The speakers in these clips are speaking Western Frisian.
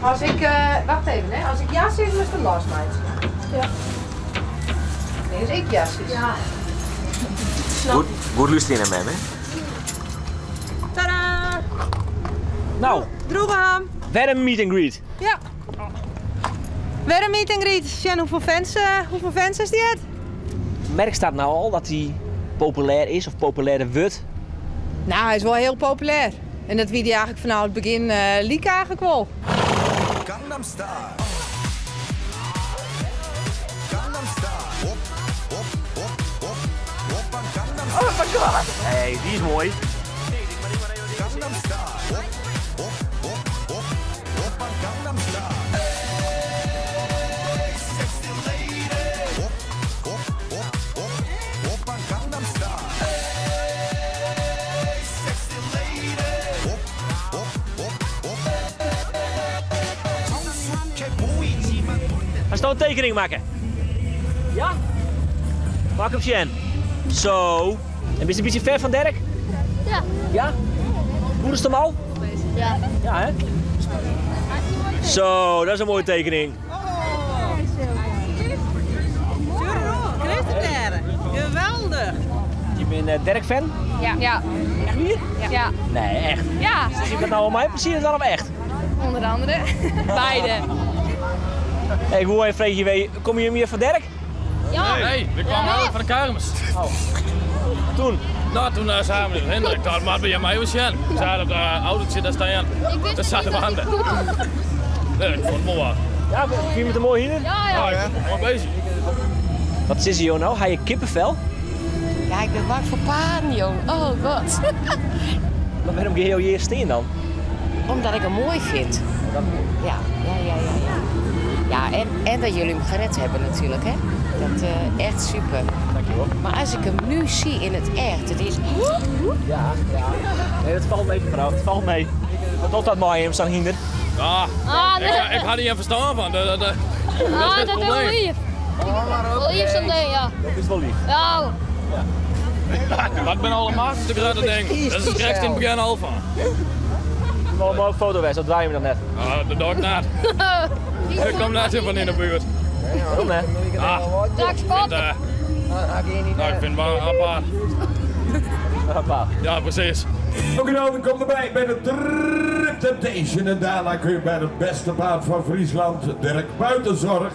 As ik, wacht even hè, as ik ja sis, moatst der los meitsje. Ja. Nee, as ik ja sis. Ja. Goed, goed lústerje nei mem, hè. Tada! Nou. Droege ham. Wer in meet and greet. Ja. Wer in meet and greet. Sjen hoefolle fans, hoefolle fans is dy het? Merkst dat no al, dat hy populêr is of populêrder wurdt? Nou, hy is wol hiel populêr. En dat wie dy eigentlik fanôf it begjin lyk eigentlik wol. Gangnam Style. Gangnam Style. Op, op, op, op, op, Gangnam Style. Oh my god! Hey, dy is moai. Gangnam Style. Op, op, op, op, op, Gangnam Style. Hey, sexy lady. Op, op, op, op, op, Gangnam Style. Hey, sexy lady. Op, op, op, op. 정숙해 보이지만 Hast in tekening makke? Ja? Mak op sjen. Zo. En bist in bytsje fan fan Dirk? Ja. Ja? Hoe him al? Ja. Ja, hè? Zo, dat is in moaie tekening. Geweldich! Je bent Dirk-fan? Ja. Ja. Echt wier? Ja. Nee, echt. Ja. Dus je bent nou al mijn plezier dan of echt? Onder andere. Beide. Hey, hoe even freegje, kom je mear foar Dirk? Ja. Nee, we kwamen wel van de kermis. Oh. Toen? Nou, toen samen met Hendrik, daar maar bij mij was Jan. We zaten op de autootje daar staan. Ik wist Dat zat niet op dat handen. die goed Nee, ik vond het mooi. Ja, vind je het een mooi hier? Ja, ja. Ja, ik vond het mooi bezig. Wat is hier nou? Ga je kippenvel? Ja, ik ben bang voor paarden, jong. Oh god. Maar waarom ga je hier staan dan? Omdat ik hem mooi vind. Ja. Ja, en dat jullie hem gered hebben natuurlijk, hè. Dat echt super. Dankjewel. Maar als ik hem nu zie in het echt, het is... Ja, ja. Nee, dat valt mee, mevrouw. Het valt mee. Wat doet dat mooi hem zo'n hinder? Ja, Ah, nee. ik had niet even verstaan van. Dat is Ah, het dat is wel probleem. lief. Wel lief zo'n ding, ja. Dat is wel lief. Ja. Dat ben allemaal te grote ding. Dat is het rechts in het begin al van. Wel een mooie foto weg, dat draai je me dan net. Ah, dat doe ik net. Ik kom net even van in de buurt. Waarom hè? Ah, Dag, ik spot. vind, nou, ik vind het wel apart. Apart. Ja, precies. Oké, nou, dan komt erbij bij de Trip Temptation. En daarna kun je bij het beste paard van Friesland, Dirk Buitenzorg.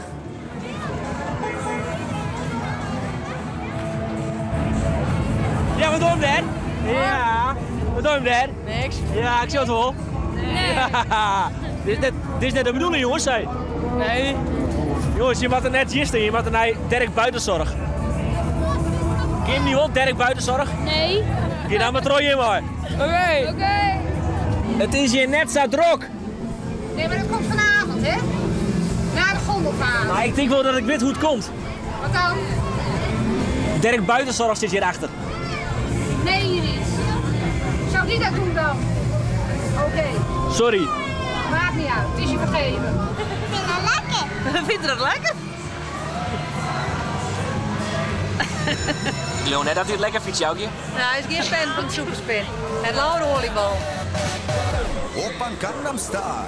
Ja, wat doen we daar? Ja, wat doen we daar? Niks. Ja, ik zie het wel. Nee. Ja. Dit is net de bedoeling, jongens. Zei. Nee. Jongens, je moet er net hier staan. Je moet er naar Dirk Buitenzorg. Ken je hem niet wel, Dirk Buitenzorg? Nee. Ga dan maar trooien maar. Oké. Oké. Het is hier net zo druk. Nee, maar dat komt vanavond, hè? Na de gondelvaart. Maar ik denk wel dat ik weet hoe het komt. Wat dan? Dirk Buitenzorg zit hierachter. Nee, hier niet. Zou die dat doen dan? Oké. Sorry. Maakt niet uit. Het is je vergeven. Vind dat lekker. Vind je dat lekker? Ik geloof net dat u het lekker vindt, Joukje. Nou, hij is geen fan van de superspin. Het lauwe oliebal. Oppan Gangnam Style.